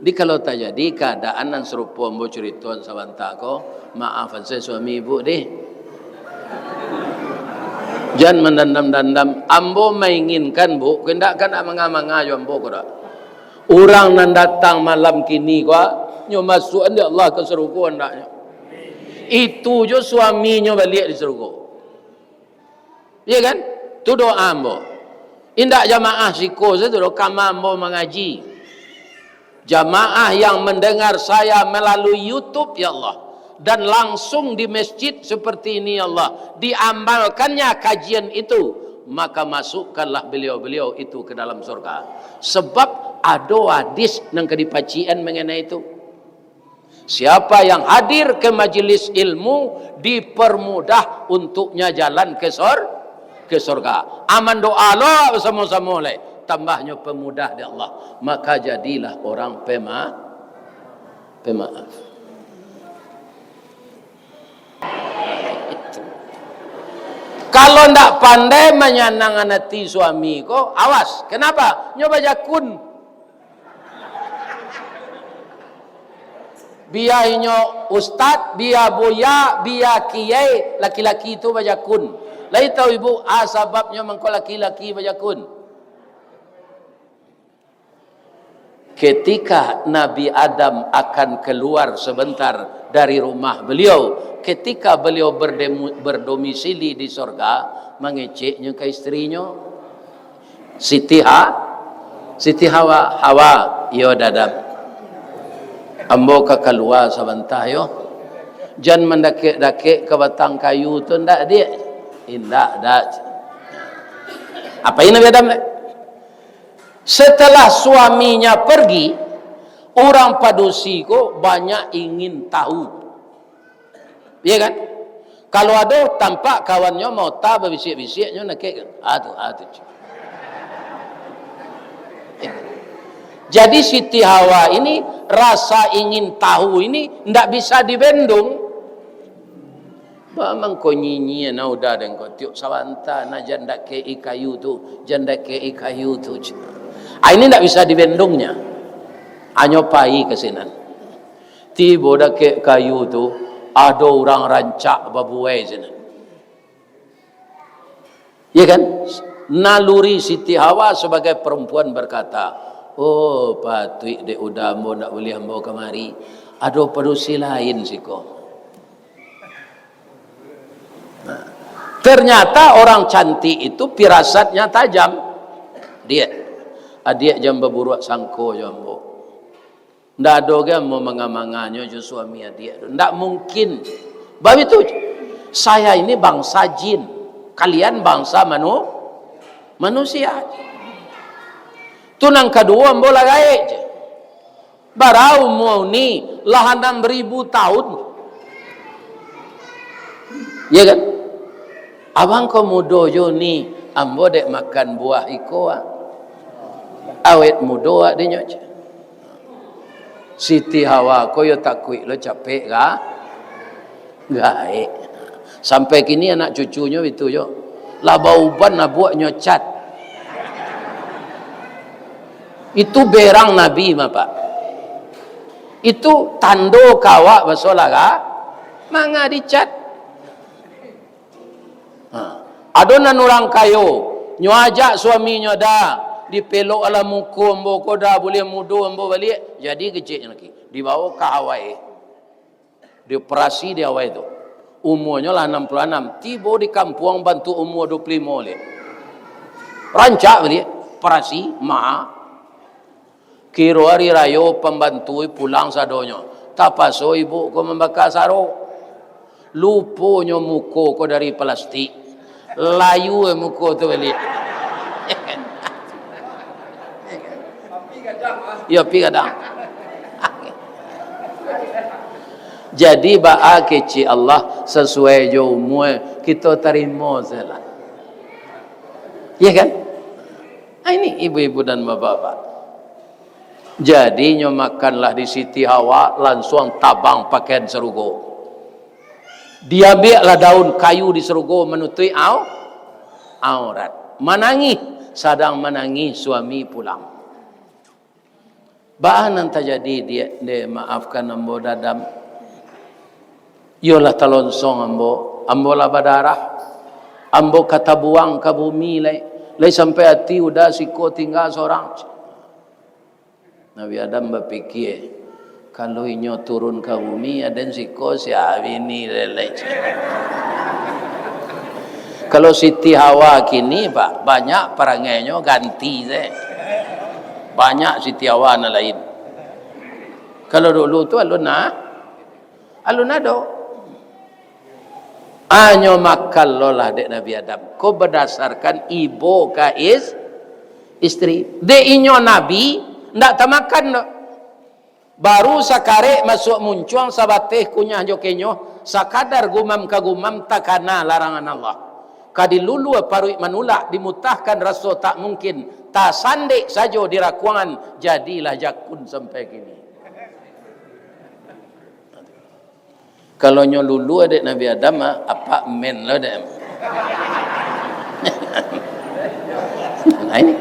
Jadi, kalau tajadi kaadaan nan sarupo ambo curitoan sabanta ko, maafan sajo suami ibu deh. Jan mandandam-dandam. Ambo mainginkan, Bu, ko indak kan nak manga-manga jo ambo ko dak. Urang nan datang malam kini ko, nyo masuakan dek Allah ka sarugo andaknyo. Itu jo suaminyo baliak di sarugo. Iya kan? Tu doa ambo. Indak jamaah siko sajo tu doh, kama ambo mangaji. Jamaah yang mendengar saya melalui YouTube, ya Allah, dan langsung di masjid seperti ini, ya Allah, diamalkannya kajian itu, maka masukkanlah beliau-beliau itu ke dalam surga. Sebab ado hadis nan ka dipacikan mengenai itu. Siapa yang hadir ke majelis ilmu, dipermudah untuknya jalan ke sor-, ke sorga. Aman doa lo basamo-samo lai, tambahnyo pemudah dek Allah. Maka jadilah orang pema-, pemaaf. Kalau ndak pandai manyanangkan ati suami ko, awas. Kenapa? Nyo bajakun. Bia inyo ustad, bia buya, bia kiai, laki-laki tu bajakun. Lai tahu ibu, a sababnyo mangko laki-laki bajakun? Ketika Nabi Adam akan keluar sebentar dari rumah beliau, ketika beliau berdemu-, berdomisili di sorga, mangeceknyo ka istrinyo, Siti Ha-, Siti Hawa, "Hawa, iyo, Dadam. Ambo ka kalua sabanta, yo. Jan mandakek-dakek ka batang kayu tu, ndak, Diak?" "Indak, Dak." Apo iko Nabi Adam, Dak? Setelah suaminya pergi, urang padusi ko banyak ingin tahu. Iya kan? Kalau ado tampak kawannyo maota babisiak-bisiak, nyo nakek kan. Ah tu, ah tu. Jadi Siti Hawa ini rasa ingin tahu ini ndak bisa dibendung. Ba mangko nyinyia na uda den ko, tiok sabanta na jan dakek-i kayu tu, jan dakek-i kayu tu. Ah, ini ndak bisa dibendungnya. Anyo pai ka sinan. Tibo dakek kayu tu, ado urang rancak babuai sinan. Ya kan? Naluri Siti Hawa sebagai perempuan berkata, "Oh, patuik dek uda ambo ndak buliah ambo kamari. Ado padusi lain siko." Nah, ternyata orang cantik itu firasatnya tajam. Diak, adiak jan baburuak sangko jo ambo. Ndak ado ge ambo manga-manganyo jo suami adiak tu. Ndak mungkin. Babitu, saya ini bangsa jin. Kalian bangsa manu-, manusia. Tu nan kaduo ambo lah gaek je. Bara umua uni, lah anam ribu tahun. Ya kan? Abang ko mudo jo ni, ambo dek makan buah iko, ah. Awet mudo, ah, dinyo. Siti Hawa ko yo takuik lo capek ga-, gaek. Sampai kini anak cucunyo itu yo. Lah bauban abuaknyo cat. Itu berang Nabi mah, Pak. Itu tando ka awak baso lara, manga dicat. Ha. Ado nan urang kayo, nyo ajak suaminyo da, dipelok alah muko ambo ko da, buliah mudo ambo baliak, jadi keceknyo lagi. Dibawo ka Hawaii. Dioperasi di Hawaii tu. Umuanyo lah anam puluah anam. Tibo di kampuang bantuak umua duo puluah limo liak. Rancak baliak. Operasi, maha. Kiro ari rayo pambantu pulang sadonyo. Tapaso ibu ko mambaka sarok. Luponyo muko ko dari plastik. Layu muko tu baliak. Yo, pi gadang. Jadi, baa kecek Allah, sasuai jo umua, kito tarimo sajolah. Iya kan? Ah, ini ibu-ibu dan bapak-bapak. Jadi, nyo makanlah di Siti Hawa, lansuang tabang pakaian sarugo. Diambiaklah daun kayu di sarugo manutuik au-, aurat. Manangih, sadang manangih suami pulang. Baa nan tajadi, Diak, dek, maafkan ambo, Dadam. Iyolah talonsong ambo, ambo lah badarah. Ambo ka tabuang ka bumi lai. Lai sampai ati uda siko tingga sorang. Nabi Adam bapikia, "Kalau inyo turun ka bumi, aden siko sia bini lelek." Kalau Siti Hawa kini, Pak, banyak parangainyo ganti se. Banyak Siti Hawa nan lain. Kalau dulu tu alun na-, alun ado. Anyo makan lo lah dek Nabi Adam. Ko badasarkan ibo ka is-, istri. Dek inyo Nabi, ndak tamakan doh. Baru sakarek masuak muncuang, sabateh kunyah jo kenyoh, sakadar gumam ka gumam, takana larangan Allah. Ka dilulua paruik manulak, dimutahkan raso tak mungkin, tasandek sajo di rakuangan, jadilah jakun sampai kini. Kalau nyo lulua dek Nabi Adam, ah, apak men lo dek. Nah, ini.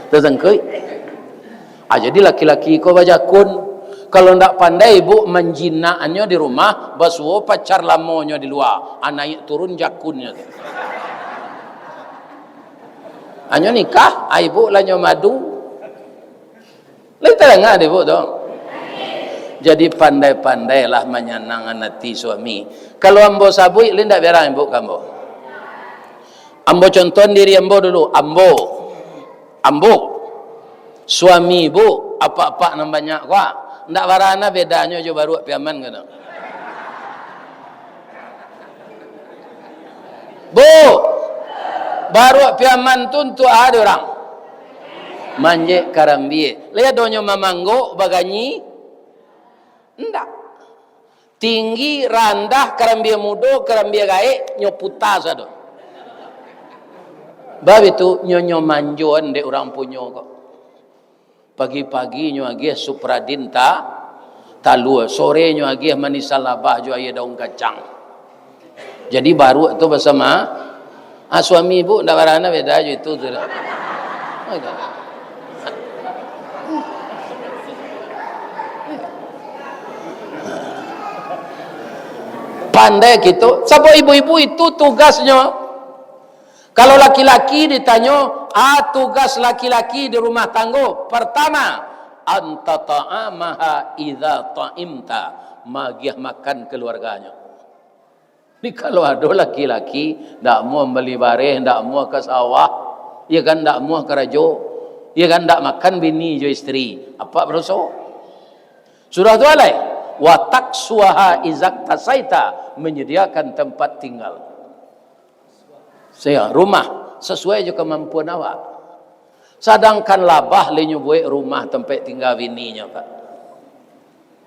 Tasangkuik. Ah, jadi laki-laki ko bajakun. Kalau ndak pandai, Buk, manjinakannyo di rumah, basuo pacar lamonyo di lua. Ah, naiak turun jakunnyo tu. Anyo nikah, ah, Ibuk lah nyo madu. Lai tadanga dek Ibuk tu? Jadi, pandai-pandailah manyanangkan ati suami. Kalau ambo sabuik, lai ndak berang Ibuk ka ambo? Ambo contoh diri ambo dulu. Ambo, ambo, suami Ibuk, apak-apak nan banyak ko, ndak bara na bedanyo jo baruak Piaman ko tu. Bu, baruak Piaman tu untuak a dek urang? Manjek karambia. Lai adonyo mamanggok, baganyi? Indak. Tinggi, randah, karambia mudo, karambia gaek, nyo puta sado. Bab itu, nyo, nyo manjoan dek urang punyo ko. Pagi-pagi nyo agiah Supradin ta-, talua, sore nyo agiah manisan labah jo aia daun kacang. Jadi baruak tu basama, ah, suami Ibuk ndak bara na beda jo itu tu dah. Pandai kito, sabab ibu-ibu itu tugasnyo. Kalau laki-laki ditanyo, a tugas laki-laki di rumah tanggo? Partamo, an tata'amaha idza ta'imta, maagiah makan kaluarganyo. Jadi kalau ado laki-laki ndak amuah mambali bareh, ndak amuah ka sawah, ya kan, ndak amuah karajo, ya kan, ndak makan bini jo isteri, apak badoso. Sudah tu alai, wa taksuaha izaktasaita, menyediakan tempat tinggal. Saya, rumah sasuai jo kamampuan awak. Sadangkan labah lai nyo buek rumah tampek tingga bininyo, Pak.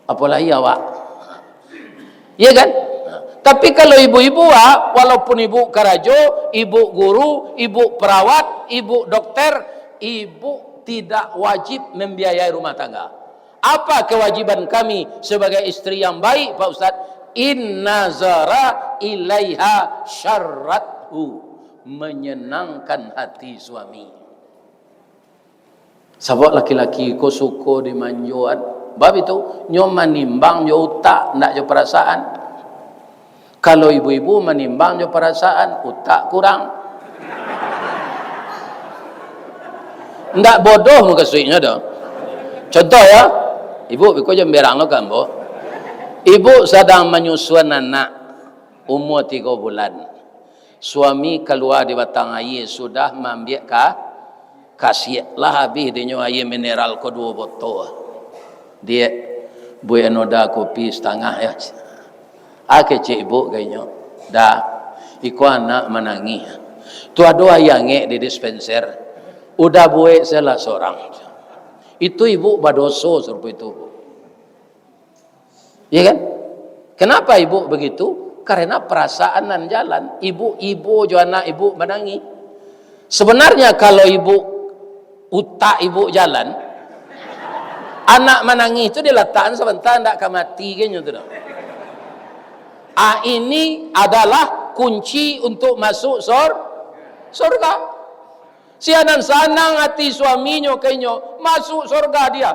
Apolai awak. Iya kan? Tapi kalau ibu-ibu, ah, walaupun ibu karajo, ibu guru, ibu perawat, ibu dokter, ibu tidak wajib membiayai rumah tangga. Apa kewajiban kami sebagai isteri yang baik, Pak Ustaz? In nazara ilaiha syarrathu, menyenangkan hati suami. Sabab laki-laki ko suko dimanjoan. Bab itu, nyo manimbang jo utak, ndak jo parasaan. Kalau ibu-ibu manimbang jo parasaan, utak kurang. Ndak bodoh mukasuiknyo doh. Contoh ya, ibu, biko jan berang lo ka ambo. Ibu sadang manyusuan anak, umua tigo bulan. Suami kalua di batang aia, sudah maambiak ka-, kasiak. Lah abih dinyo aia mineral ko duo botol. Diak, buek an Oda kopi satangah ya. A kecek ibu ka inyo, Da, iko anak manangih. Tu ado aia angek di dispenser. Uda buek salah sorang. Itu ibu badoso sarupo itu, Bu. Ya kan? Kenapa ibu begitu? Karena perasaan nan jalan. Ibu ibo jo anak ibu manangih. Sebenarnya kalau ibu, utak ibu jalan, anak manangih tu dilatakan sabanta, ndak ka mati ka inyo tu doh. Ah, ini adalah kunci untuk masuk sor-, sorga. Sia nan sanang ati suaminyo ka inyo, masuk sorga dia.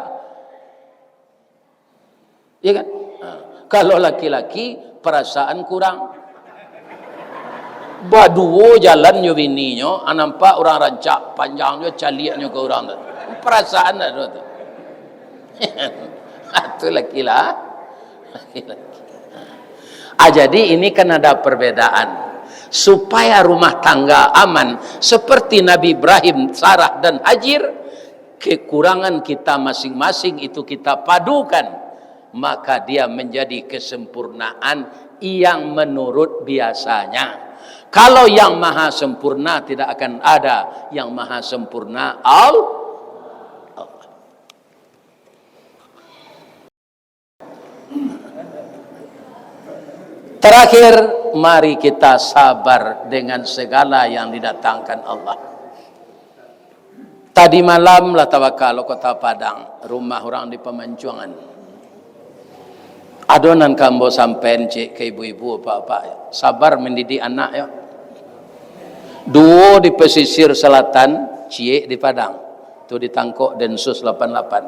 Ya kan? Ha. Kalau laki-laki, perasaan kurang. Baduo jalan jo bininyo, ah, nampak urang rancak, panjang jo caliaknyo ka urang tu. Perasaan ado tu. Tu laki lah. Laki-laki. Ah, jadi ini kan ada perbedaan. Supaya rumah tangga aman, seperti Nabi Ibrahim, Sarah, dan Hajar, kekurangan kita masing-masing itu kita padukan, maka dia menjadi kesempurnaan yang menurut biasanya. Kalau yang maha sempurna, tidak akan ada yang maha sempurna, Al-, Allah. Terakhir, mari kita sabar dengan segala yang didatangkan Allah. Tadi malam lah tabaka lo Kota Padang, rumah urang di Pamancuangan. Ado nan ka ambo sampaian, ciek, ka ibu-ibu, bapak-bapak, sabar mandidik anak, yo. Duo di pesisir selatan, ciek di Padang. Tu ditangkok Densus lapan lapan.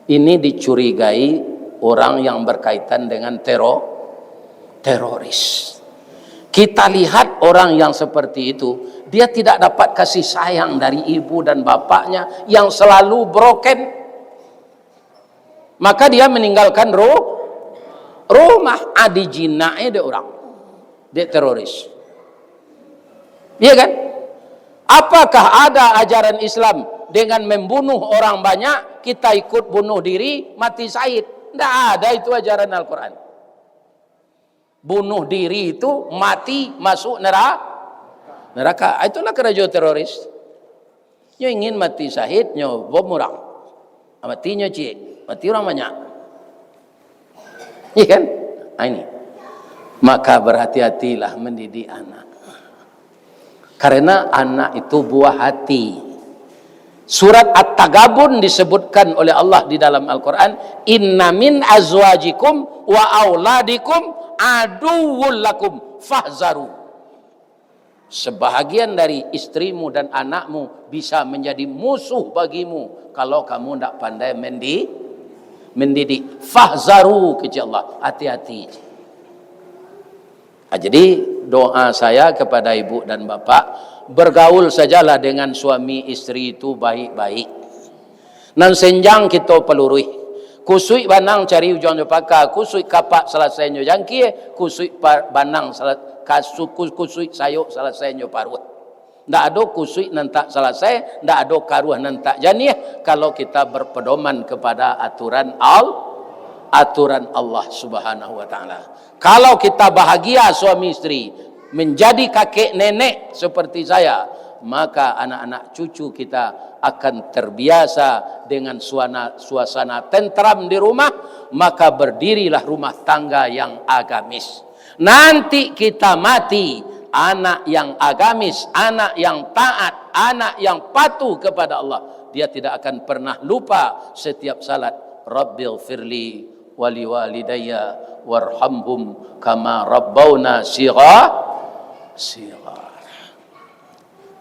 Ini dicurigai orang yang berkaitan dengan tero-, teroris. Kita lihat orang yang seperti itu, dia tidak dapat kasih sayang dari ibu dan bapaknya yang selalu broken. Maka dia meninggalkan ru-, rumah, adi jinak dek orang, dek teroris. Iya kan? Apakah ada ajaran Islam dengan membunuh orang banyak, kita ikut bunuh diri, mati syahid? Ndak ada itu ajaran Al-Quran. Bunuh diri itu mati, masuk nera-, neraka. Itulah karajo teroris. Nyo ingin mati syahid, nyo bom urang. Mati nyo ciek, mati urang banyak. Iya kan? Ah, ini. Maka berhati-hatilah mendidik anak. Karena anak itu buah hati. Surat At-Taghabun disebutkan oleh Allah di dalam Al-Quran, "Inna min azwajikum wa auladikum aduwwul lakum fahzaru." Sebahagian dari istrimu dan anakmu bisa menjadi musuh bagimu kalau kamu ndak pandai mendi-, mendidik. Fahzaru, kecek Allah, hati-hati. Ah, jadi, doa saya kepada ibu dan bapak, bergaul sajalah dengan suami istri itu baik-baik. Nan senjang kito paluruih. Kusuik banang cari ujuang jo paka, kusuik kapak salasai nyo jangkie, kusuik pa-, banang sala-, kasu-, kus-, kusuik sayok salasai nyo paruah. Ndak ado kusuik nan tak salasai, ndak ado karuah nan tak janiah, kalau kita berpedoman kepada aturan Al-, aturan Allah Subhanahu wa Ta'ala. Kalau kita bahagia suami istri, menjadi kakek nenek seperti saya, maka anak-anak cucu kita akan terbiasa dengan suana-, suasana tenteram di rumah, maka berdirilah rumah tangga yang agamis. Nanti kita mati, anak yang agamis, anak yang taat, anak yang patuh kepada Allah, dia tidak akan pernah lupa setiap salat, "Rabbighfirli waliwalidayya warhamhum kama rabbauna sigha-, sighara."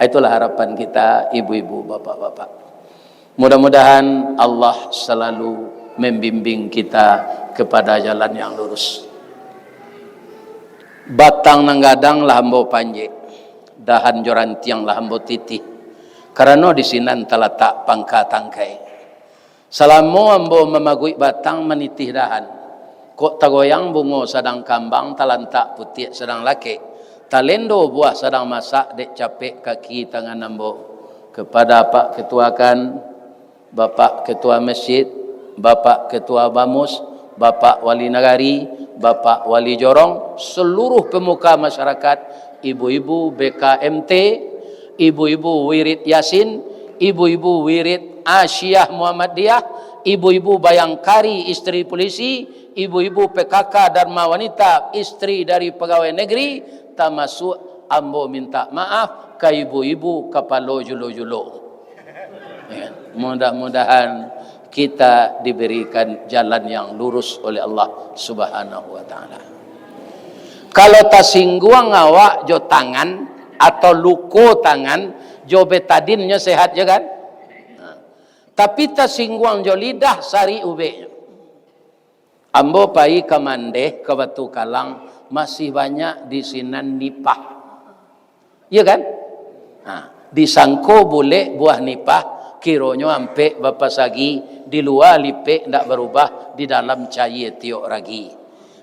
Itulah harapan kita, ibu-ibu, bapak-bapak. Mudah-mudahan Allah selalu membimbing kita kepada jalan yang lurus. Batang nan gadang lah ambo panjek, dahan jo rantiang lah ambo titih, karano di sinan talatak pangka tangkai. Salamo ambo mamaguik batang, manitih dahan, kok tagoyang bungo sadang kambang, talantak putiak sadang lakek, talendo buah sadang masak dek capek kaki tangan ambo. Kepada Pak Ketua K A N, Bapak Ketua Masjid, Bapak Ketua Bamus, Bapak Wali Nagari, Bapak Wali Jorong, seluruh pemuka masyarakat, ibu-ibu B K M T, ibu-ibu wirid Yasin, ibu-ibu wirid Asyiah Muhammadiyah, ibu-ibu bayangkari istri polisi, ibu-ibu P K K Dharma Wanita, istri dari pegawai negeri, tamasuak ambo minta maaf ka ibu-ibu kapalo julo-julo. Ya, mudah-mudahan kita diberikan jalan yang lurus oleh Allah Subhanahu wa Ta'ala. Kalau tasingguang awak jo tangan atau luko tangan, jo betadin nyo sehat je kan? Nah, tapi tasingguang jo lidah, sarik ubeknyo. Ambo pai ka Mandeh, ka Batu Kalang, masih banyak di sinan nipah. Iya kan? Nah, disangko bulek buah nipah, kironyo ampek bapasagi, di lua lipek ndak barubah, di dalam cayie tiok ragi.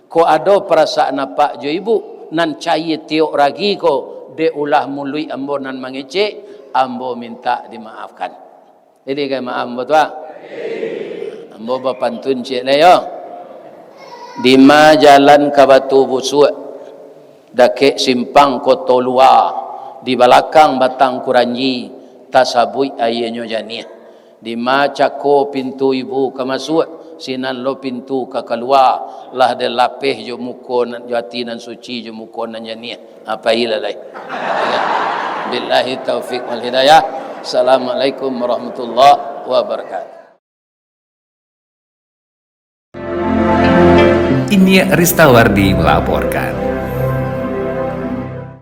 Kok ado parasaan apak jo ibu, nan cayie tiok ragi ko, dek ulah muluik ambo nan mangecek, ambo mintak dimaafkan. Jadi, ka maaf, ambo tu, ah. Ambo bapantun ciek lai, yo. Dima jalan ka Batu Busuak, dakek simpang Koto Lua, di balakang Batang Kuranji, tasabuik aienyo janiah. Dima cako pintu ibu ka masuak, Sinan lo pintu ka kalua, lah den lapeh jo muko nan, jo ati nan suci, jo muko nan janiah. Ha, pailah lai. Billahi taufik wal hidayah. Assalamualaikum warahmatullahi wabarakatuh. Inyiak Ristawardi melaporkan.